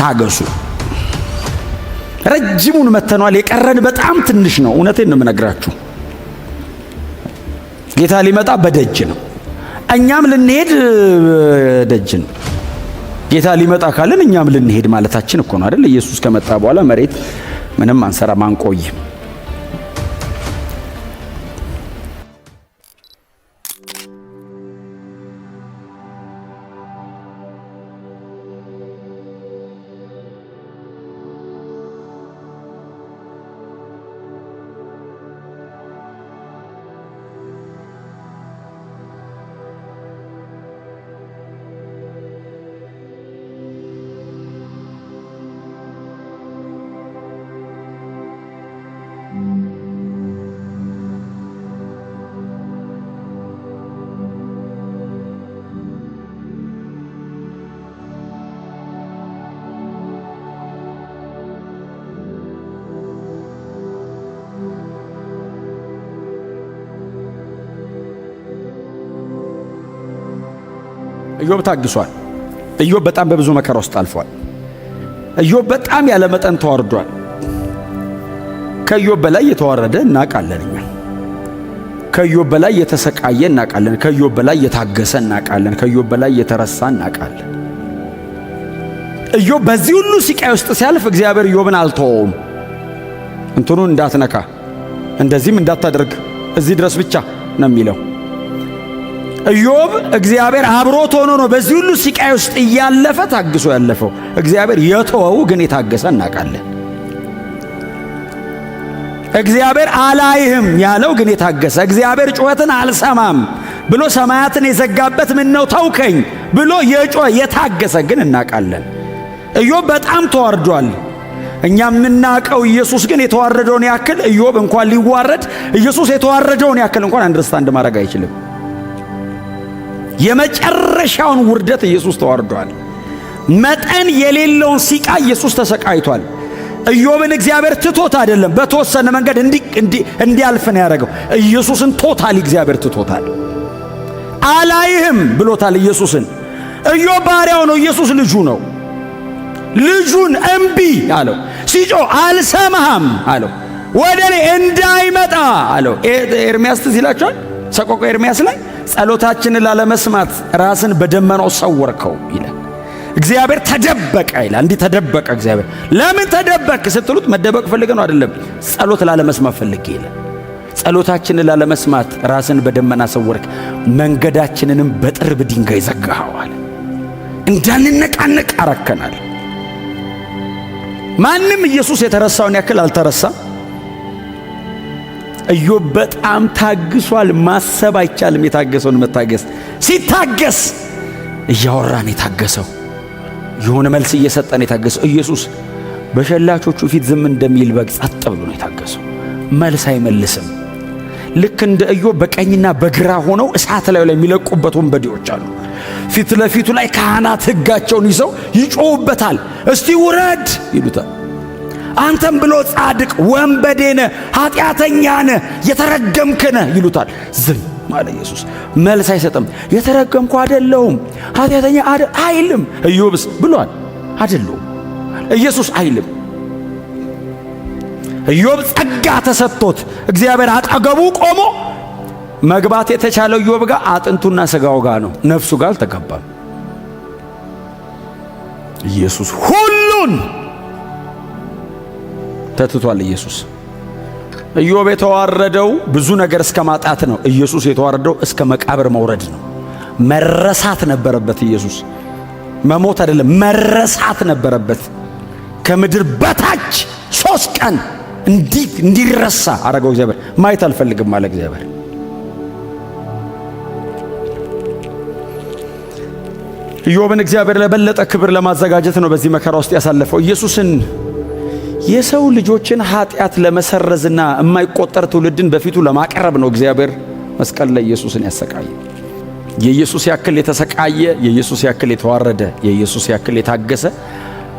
ታገሱ። ረጅሙን መተኗል። የቀረን በጣም ትንሽ ነው። እውነቴን ነው የምነግራችሁ። ጌታ ሊመጣ በደጅ ነው። እኛም ልንሄድ ደጅ ነው። ጌታ ሊመጣ ካለን እኛም ልንሄድ ማለታችን እኮ ነው አይደል? ኢየሱስ ከመጣ በኋላ መሬት ምንም አንሰራም፣ አንቆይም። ኢዮብ ታግሷል። ኢዮብ በጣም በብዙ መከራ ውስጥ አልፏል። ኢዮብ በጣም ያለ መጠን ተዋርዷል። ከኢዮብ በላይ የተዋረደ እናውቃለን እኛ። ከኢዮብ በላይ የተሰቃየ እናውቃለን። ከኢዮብ በላይ የታገሰ እናውቃለን። ከኢዮብ በላይ የተረሳ እናውቃለን። ኢዮብ በዚህ ሁሉ ስቃይ ውስጥ ሲያልፍ እግዚአብሔር ኢዮብን አልተወውም። እንትኑን እንዳትነካ፣ እንደዚህም እንዳታደርግ፣ እዚህ ድረስ ብቻ ነው የሚለው። ኢዮብ እግዚአብሔር አብሮት ሆኖ ነው በዚህ ሁሉ ስቃይ ውስጥ እያለፈ ታግሶ ያለፈው። እግዚአብሔር የተወው ግን የታገሰ እናውቃለን። እግዚአብሔር አላይህም ያለው ግን የታገሰ፣ እግዚአብሔር ጩኸትን አልሰማም ብሎ ሰማያትን የዘጋበት ምን ነው ተውከኝ ብሎ የጮኸ የታገሰ ግን እናውቃለን። ኢዮብ በጣም ተዋርዷል። እኛ የምናውቀው ኢየሱስ ግን የተዋረደውን ያክል ኢዮብ እንኳን ሊዋረድ ኢየሱስ የተዋረደውን ያክል እንኳን understand ማድረግ አይችልም። የመጨረሻውን ውርደት ኢየሱስ ተዋርዷል። መጠን የሌለውን ሲቃ ኢየሱስ ተሰቃይቷል። ኢዮብን እግዚአብሔር ትቶት አይደለም፣ በተወሰነ መንገድ እንዲያልፍ ነው ያደረገው። ኢየሱስን totally እግዚአብሔር ትቶታል። አላይህም ብሎታል ኢየሱስን። ኢዮብ ባሪያው ነው፣ ኢየሱስ ልጁ ነው። ልጁን እምቢ አለው። ሲጮህ አልሰማህም አለው። ወደ እኔ እንዳይመጣ አለው። ኤርሚያስ ትዝ ይላችኋል። ሰቆቃ ኤርሚያስ ላይ ጸሎታችንን ላለመስማት ራስን በደመናው ሰወርከው ይላል። እግዚአብሔር ተደበቀ ይላል። እንዲህ ተደበቀ እግዚአብሔር። ለምን ተደበቅ ስትሉት መደበቅ ፈልገ ነው አይደለም፣ ጸሎት ላለመስማት ፈልጌ ይላል። ጸሎታችንን ላለመስማት ራስን በደመና ሰወርክ፣ መንገዳችንንም በጥርብ ድንጋይ ዘጋኸዋል። እንዳንነቃነቅ አረከናል። ማንም ኢየሱስ የተረሳውን ያክል አልተረሳም። ኢዮብ በጣም ታግሷል። ማሰብ አይቻልም የታገሰውን መታገስ። ሲታገስ እያወራን የታገሰው የሆነ መልስ እየሰጠን የታገሰው ኢየሱስ በሸላቾቹ ፊት ዝም እንደሚል በግ ጸጥ ብሎ ነው የታገሰው። መልስ አይመልስም። ልክ እንደ ኢዮብ በቀኝና በግራ ሆነው እሳት ላይ የሚለቁበት ወንበዴዎች አሉ። ፊት ለፊቱ ላይ ካህናት ሕጋቸውን ይዘው ይጮሁበታል። እስቲ ውረድ ይሉታል። አንተም ብሎ ጻድቅ ወንበዴ ነህ፣ ኃጢአተኛ ነህ፣ የተረገምክ ነህ ይሉታል። ዝም አለ ኢየሱስ፣ መልስ አይሰጥም። የተረገምኩ አይደለሁም ኃጢአተኛ አይልም። ኢዮብስ ብሏል አይደለሁም። ኢየሱስ አይልም። ኢዮብ ጸጋ ተሰጥቶት እግዚአብሔር አጠገቡ ቆሞ መግባት የተቻለው ኢዮብ ጋር አጥንቱና ስጋው ጋር ነው፣ ነፍሱ ጋር አልተገባም። ኢየሱስ ሁሉን ተትቷል። ኢየሱስ ኢዮብ የተዋረደው ብዙ ነገር እስከ ማጣት ነው። ኢየሱስ የተዋረደው እስከ መቃብር መውረድ ነው። መረሳት ነበረበት። ኢየሱስ መሞት አይደለም መረሳት ነበረበት። ከምድር በታች 3 ቀን እንዲረሳ አረገው እግዚአብሔር። ማየት አልፈልግም አለ እግዚአብሔር። ኢዮብን እግዚአብሔር ለበለጠ ክብር ለማዘጋጀት ነው በዚህ መከራ ውስጥ ያሳለፈው። ኢየሱስን የሰው ልጆችን ኃጢአት ለመሰረዝና የማይቆጠር ትውልድን በፊቱ ለማቅረብ ነው እግዚአብሔር መስቀል ላይ ኢየሱስን ያሰቃየ። የኢየሱስ ያክል የተሰቃየ፣ የኢየሱስ ያክል የተዋረደ፣ የኢየሱስ ያክል የታገሰ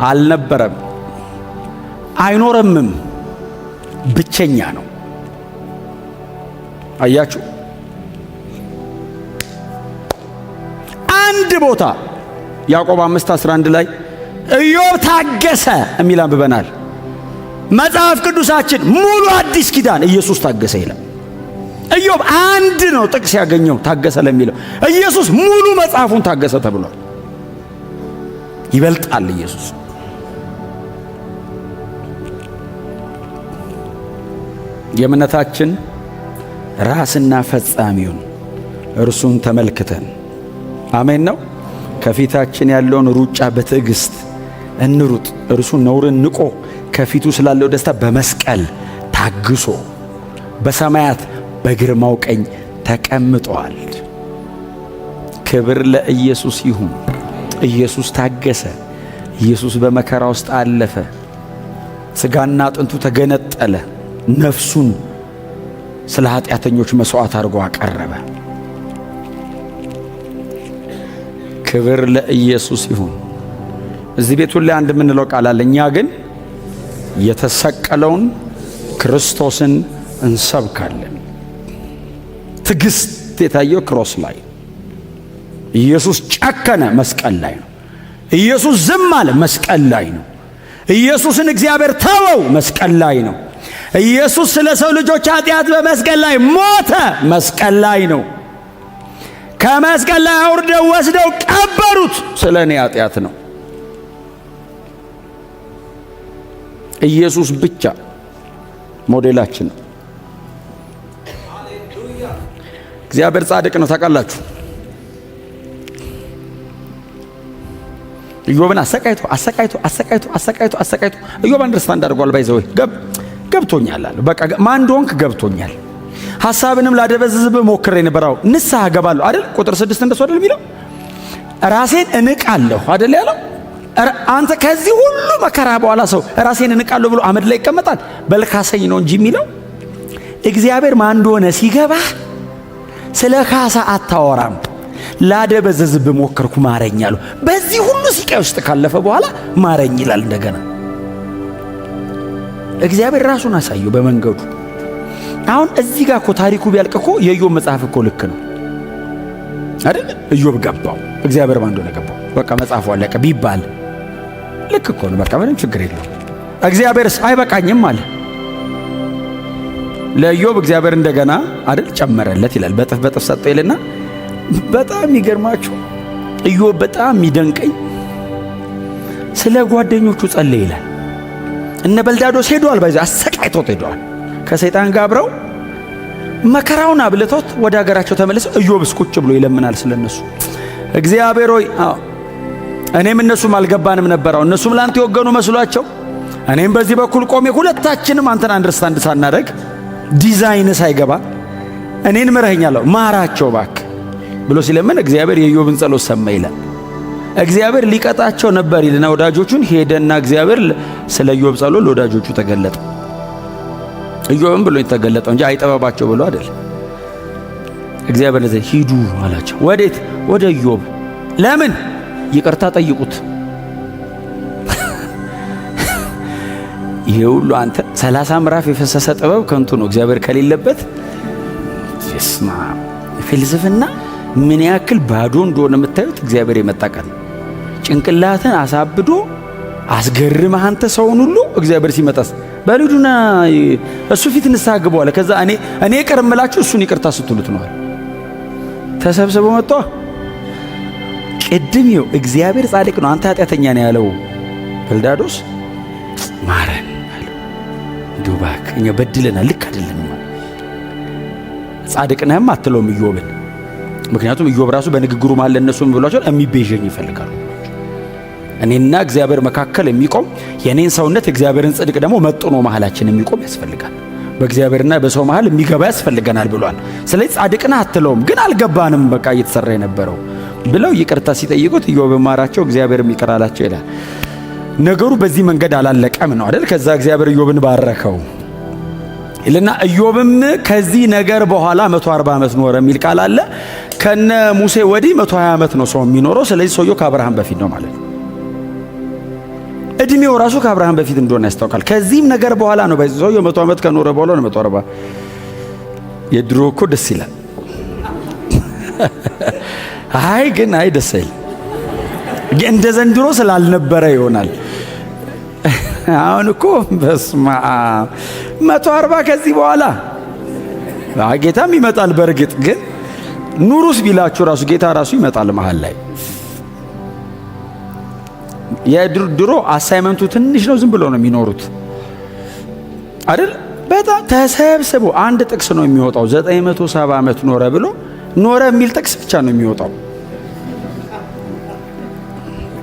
አልነበረም፣ አይኖርምም። ብቸኛ ነው። አያችሁ፣ አንድ ቦታ ያዕቆብ 5:11 ላይ ኢዮብ ታገሰ የሚል አንብበናል። መጽሐፍ ቅዱሳችን ሙሉ አዲስ ኪዳን ኢየሱስ ታገሰ ይላል። ኢዮብ አንድ ነው ጥቅስ ያገኘው ታገሰ ለሚለው፣ ኢየሱስ ሙሉ መጽሐፉን ታገሰ ተብሏል። ይበልጣል ኢየሱስ። የእምነታችን ራስና ፈጻሚውን እርሱን ተመልክተን፣ አሜን ነው፣ ከፊታችን ያለውን ሩጫ በትዕግስት እንሩጥ። እርሱ ነውርን ንቆ ከፊቱ ስላለው ደስታ በመስቀል ታግሶ በሰማያት በግርማው ቀኝ ተቀምጧል። ክብር ለኢየሱስ ይሁን። ኢየሱስ ታገሰ። ኢየሱስ በመከራ ውስጥ አለፈ። ሥጋና አጥንቱ ተገነጠለ። ነፍሱን ስለ ኃጢአተኞች መሥዋዕት አድርጎ አቀረበ። ክብር ለኢየሱስ ይሁን። እዚህ ቤት ሁሌ አንድ የምንለው ቃል አለ። እኛ ግን የተሰቀለውን ክርስቶስን እንሰብካለን። ትዕግስት የታየው cross ላይ፣ ኢየሱስ ጨከነ፣ መስቀል ላይ ነው። ኢየሱስ ዝም አለ፣ መስቀል ላይ ነው። ኢየሱስን እግዚአብሔር ተወው፣ መስቀል ላይ ነው። ኢየሱስ ስለ ሰው ልጆች ኃጢአት በመስቀል ላይ ሞተ፣ መስቀል ላይ ነው። ከመስቀል ላይ አውርደው ወስደው ቀበሩት፣ ስለ እኔ ኃጢአት ነው። ኢየሱስ ብቻ ሞዴላችን ነው። እግዚአብሔር ጻድቅ ነው፣ ታውቃላችሁ። ኢዮብን አሰቃይቶ አሰቃይቶ አሰቃይቶ አሰቃይቶ አሰቃይቶ ኢዮብ understand አድርጓል። By the way ገብቶኛል አለ። በቃ ማን እንደሆንክ ገብቶኛል። ሐሳብንም ላደበዝዝብህ ሞክሬ ነበር። አዎ ንስሐ እገባለሁ አይደል? ቁጥር 6 እንደሱ አይደል የሚለው? ራሴን እንቃለሁ አይደል ያለው? አንተ ከዚህ ሁሉ መከራ በኋላ ሰው ራሴን እንቃለሁ ብሎ አመድ ላይ ይቀመጣል? በልካሰኝ ነው እንጂ የሚለው። እግዚአብሔር ማን እንደሆነ ሲገባ ስለ ካሳ አታወራም። ላደበዘዝብህ ሞከርኩ ማረኝ አለው። በዚህ ሁሉ ስቃይ ውስጥ ካለፈ በኋላ ማረኝ ይላል እንደገና። እግዚአብሔር ራሱን አሳየው በመንገዱ። አሁን እዚህ ጋር እኮ ታሪኩ ቢያልቅ እኮ የኢዮብ መጽሐፍ እኮ ልክ ነው አይደል? ኢዮብ ገባው፣ እግዚአብሔር ማን እንደሆነ ገባው። በቃ መጽሐፉ አለቀ ቢባል ልክ እኮ ነው። በቃ ምንም ችግር የለውም። እግዚአብሔርስ አይበቃኝም አለ። ለኢዮብ እግዚአብሔር እንደገና አይደል ጨመረለት ይላል። በጥፍ በጥፍ ሰጠው ይልና በጣም የሚገርማችሁ ኢዮብ በጣም የሚደንቀኝ ስለ ጓደኞቹ ጸለየ ይላል። እነ በልዳዶስ ሄደዋል፣ by the way አሰቃይቶት ሄደዋል። ከሰይጣን ጋር አብረው መከራውን አብልቶት ወደ ሀገራቸው ተመልሰው ኢዮብስ ቁጭ ብሎ ይለምናል ስለነሱ። እግዚአብሔር ሆይ እኔም እነሱም አልገባንም ነበረው፣ እነሱም ላንተ የወገኑ መስሏቸው እኔም በዚህ በኩል ቆሜ ሁለታችንም አንተን understand ሳናደርግ ዲዛይን ሳይገባ እኔን ምረኸኛለሁ ማራቸው እባክህ ብሎ ሲለምን እግዚአብሔር የኢዮብን ጸሎት ሰማ ይላል። እግዚአብሔር ሊቀጣቸው ነበር ይልና ወዳጆቹን ሄደና እግዚአብሔር ስለ ኢዮብ ጸሎት ለወዳጆቹ ተገለጠ። ኢዮብም ብሎ የተገለጠው እንጂ አይጠበባቸው ብሎ አይደል። እግዚአብሔር ለዚህ ሂዱ አላቸው። ወዴት? ወደ ኢዮብ። ለምን? ይቅርታ ጠይቁት። ይሄ ሁሉ አንተ 30 ምዕራፍ የፈሰሰ ጥበብ ከንቱ ነው እግዚአብሔር ከሌለበት። ስማ፣ ፍልስፍና ምን ያክል ባዶ እንደሆነ የምታዩት እግዚአብሔር የመጣ ቀን ጭንቅላትን አሳብዶ አስገርመህ አንተ ሰውን ሁሉ እግዚአብሔር ሲመጣስ በልዱና እሱ ፊት ንስሐ ግቡ አለ። ከዛ እኔ ይቅር እምላችሁ እሱን ይቅርታ ስትሉት ነው አለ። ተሰብስበው መጣ። ቅድም ይኸው እግዚአብሔር ጻድቅ ነው አንተ ኃጢአተኛ ነው ያለው በልዳዶስ ማረን አለው። እንዲሁ እባክህ እኛ በድለናል፣ ልክ አይደለም። ጻድቅ ነህም አትለውም ኢዮብን። ምክንያቱም ኢዮብ ራሱ በንግግሩ መሃል ለእነሱ ምን ብሏቸዋል? የሚቤዠኝ ይፈልጋሉ። እኔና እግዚአብሔር መካከል የሚቆም የኔን ሰውነት እግዚአብሔርን ጽድቅ ደግሞ መጥኖ መሃላችን የሚቆም ያስፈልጋል። በእግዚአብሔርና በሰው መሃል የሚገባ ያስፈልገናል ብሏል። ስለዚህ ጻድቅ ነህ አትለውም፣ ግን አልገባንም በቃ እየተሰራ የነበረው ብለው ይቅርታ ሲጠይቁት ኢዮብ ማራቸው፣ እግዚአብሔርም ይቅር አላቸው ይላል። ነገሩ በዚህ መንገድ አላለቀም ነው አይደል? ከዛ እግዚአብሔር ኢዮብን ባረከው ይልና ኢዮብም ከዚህ ነገር በኋላ 140 ዓመት ኖረ የሚል ቃል አለ። ከነ ሙሴ ወዲህ 120 ዓመት ነው ሰው የሚኖረው። ስለዚህ ሰውየው ከአብርሃም በፊት ነው ማለት ነው። እድሜው ራሱ ከአብርሃም በፊት እንደሆነ ያስታውቃል። ከዚህም ነገር በኋላ ነው ባይዘው ሰውየው 100 ዓመት ከኖረ በኋላ ነው 140። የድሮ እኮ ደስ ይላል። አይ ግን አይ ደስ አይልም። እንደ ዘንድሮ ስላልነበረ ይሆናል። አሁን እኮ በስመ አብ 140 ከዚህ በኋላ ጌታም ይመጣል። በእርግጥ ግን ኑሩስ ቢላችሁ ራሱ ጌታ ራሱ ይመጣል መሃል ላይ። የድሮ assignment ኡ ትንሽ ነው፣ ዝም ብሎ ነው የሚኖሩት አይደል? በጣም ተሰብስቦ አንድ ጥቅስ ነው የሚወጣው። 970 ዓመት ኖረ ብሎ ኖረ የሚል ጥቅስ ብቻ ነው የሚወጣው።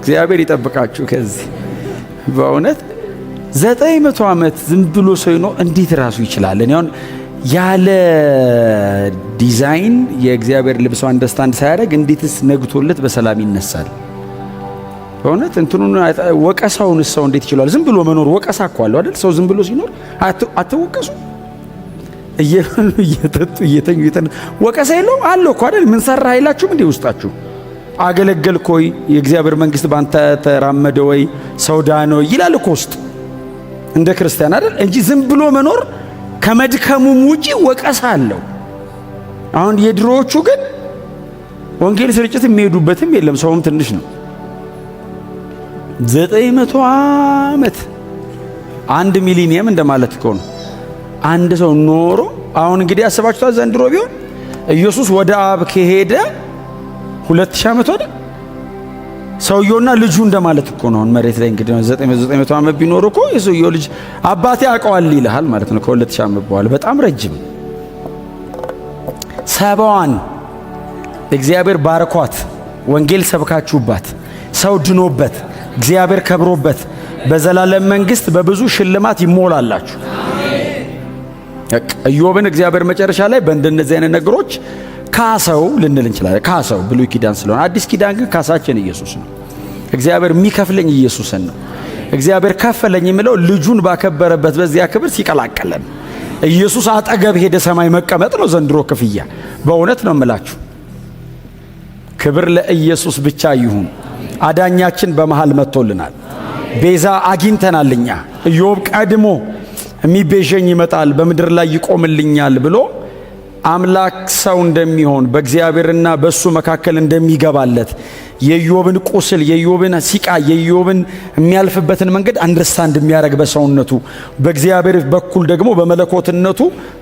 እግዚአብሔር ይጠብቃችሁ ከዚህ በእውነት 900 ዓመት ዝም ብሎ ሰው ነው እንዴት ራሱ ይችላል? እኔ አሁን ያለ ዲዛይን የእግዚአብሔር ልብሷ understand ሳያደርግ እንዴትስ ነግቶለት በሰላም ይነሳል? በእውነት እንትኑን ወቀሳውን ሰው እንዴት ይችላል? ዝም ብሎ መኖር ወቀሳ እኮ አለው አይደል? ሰው ዝም ብሎ ሲኖር አትወቀሱ? እየበሉ እየጠጡ እየተኙ ወቀሳ የለውም አለው እኮ አይደል? ምን ሰራ አይላችሁም እንዴ ውስጣችሁ? አገለገልክ ወይ? የእግዚአብሔር መንግስት ባንተ ተራመደ ወይ? ሰው ዳነ ወይ? ይላል እኮ ውስጥ እንደ ክርስቲያን አይደል እንጂ ዝም ብሎ መኖር ከመድከሙም ውጪ ወቀሳ አለው። አሁን የድሮዎቹ ግን ወንጌል ስርጭት የሚሄዱበትም የለም፣ ሰውም ትንሽ ነው። 900 ዓመት አንድ millennium እንደማለት እኮ ነው። አንድ ሰው ኖሮ አሁን እንግዲህ አስባችሁታል። ዘንድሮ ቢሆን ኢየሱስ ወደ አብ ከሄደ 2000 ዓመት ወደ ሰውየውና ልጁ እንደማለት እኮ ነው። አሁን መሬት ላይ እንግዲህ 900 ዓመት ቢኖር እኮ የሰውየው ልጅ አባቴ አውቀዋል ይልሃል ማለት ነው። ከ2000 ዓመት በኋላ በጣም ረጅም ሰባዋን እግዚአብሔር ባርኳት፣ ወንጌል ሰብካችሁባት፣ ሰው ድኖበት፣ እግዚአብሔር ከብሮበት በዘላለም መንግስት በብዙ ሽልማት ይሞላላችሁ። ኢዮብን እግዚአብሔር መጨረሻ ላይ በእንደነዚህ አይነት ነገሮች ካሰው ልንል እንችላለን። ካሰው ብሉይ ኪዳን ስለሆነ፣ አዲስ ኪዳን ግን ካሳችን ኢየሱስ ነው። እግዚአብሔር የሚከፍለኝ ኢየሱስን ነው። እግዚአብሔር ከፈለኝ የሚለው ልጁን ባከበረበት በዚያ ክብር ሲቀላቀለን ኢየሱስ አጠገብ ሄደ ሰማይ መቀመጥ ነው ዘንድሮ ክፍያ። በእውነት ነው የምላችሁ። ክብር ለኢየሱስ ብቻ ይሁን። አዳኛችን በመሃል መጥቶልናል። ቤዛ አግኝተናል። እኛ ኢዮብ ቀድሞ የሚቤዠኝ ይመጣል በምድር ላይ ይቆምልኛል ብሎ አምላክ ሰው እንደሚሆን በእግዚአብሔርና በእሱ መካከል እንደሚገባለት የኢዮብን ቁስል፣ የኢዮብን ሲቃ፣ የኢዮብን የሚያልፍበትን መንገድ understand የሚያደርግ በሰውነቱ፣ በእግዚአብሔር በኩል ደግሞ በመለኮትነቱ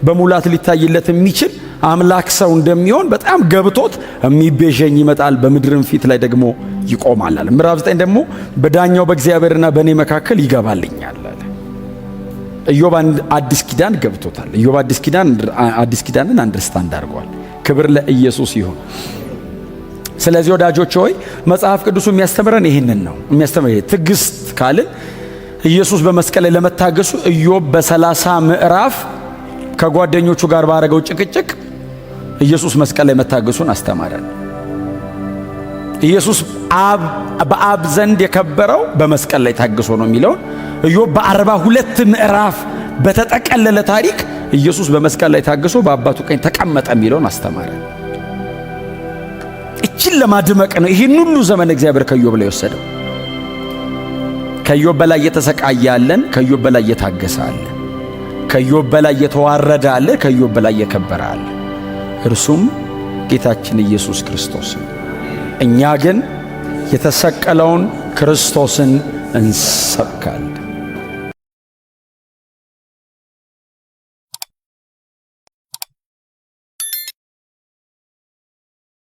በሙላት ሊታይለት የሚችል አምላክ ሰው እንደሚሆን በጣም ገብቶት የሚቤዠኝ ይመጣል በምድርም ፊት ላይ ደግሞ ይቆማል አለ። ምዕራፍ 9 ደግሞ በዳኛው በእግዚአብሔርና በእኔ መካከል ይገባልኛል አለ። ኢዮብ አዲስ ኪዳን ገብቶታል። ኢዮብ አዲስ ኪዳንን understand አድርጓል። ክብር ለኢየሱስ ይሁን። ስለዚህ ወዳጆች ሆይ መጽሐፍ ቅዱሱ የሚያስተምረን ይህንን ነው። የሚያስተምረን ትዕግስት ካልን ኢየሱስ በመስቀል ላይ ለመታገሱ ኢዮብ በ30 ምዕራፍ ከጓደኞቹ ጋር ባረገው ጭቅጭቅ ኢየሱስ መስቀል ላይ መታገሱን አስተማረን። ኢየሱስ በአብ ዘንድ የከበረው በመስቀል ላይ ታግሶ ነው የሚለውን ኢዮብ በ42 ምዕራፍ በተጠቀለለ ታሪክ ኢየሱስ በመስቀል ላይ ታግሶ በአባቱ ቀኝ ተቀመጠ የሚለውን አስተማረ። እችን ለማድመቅ ነው ይህን ሁሉ ዘመን እግዚአብሔር ከኢዮብ ላይ ወሰደው። ከኢዮብ በላይ የተሰቃየ አለን፣ ከኢዮብ በላይ የታገሰ አለ፣ ከኢዮብ በላይ የተዋረደ አለ፣ ከኢዮብ በላይ የከበረ አለ። እርሱም ጌታችን ኢየሱስ ክርስቶስ ነው። እኛ ግን የተሰቀለውን ክርስቶስን እንሰብካለን።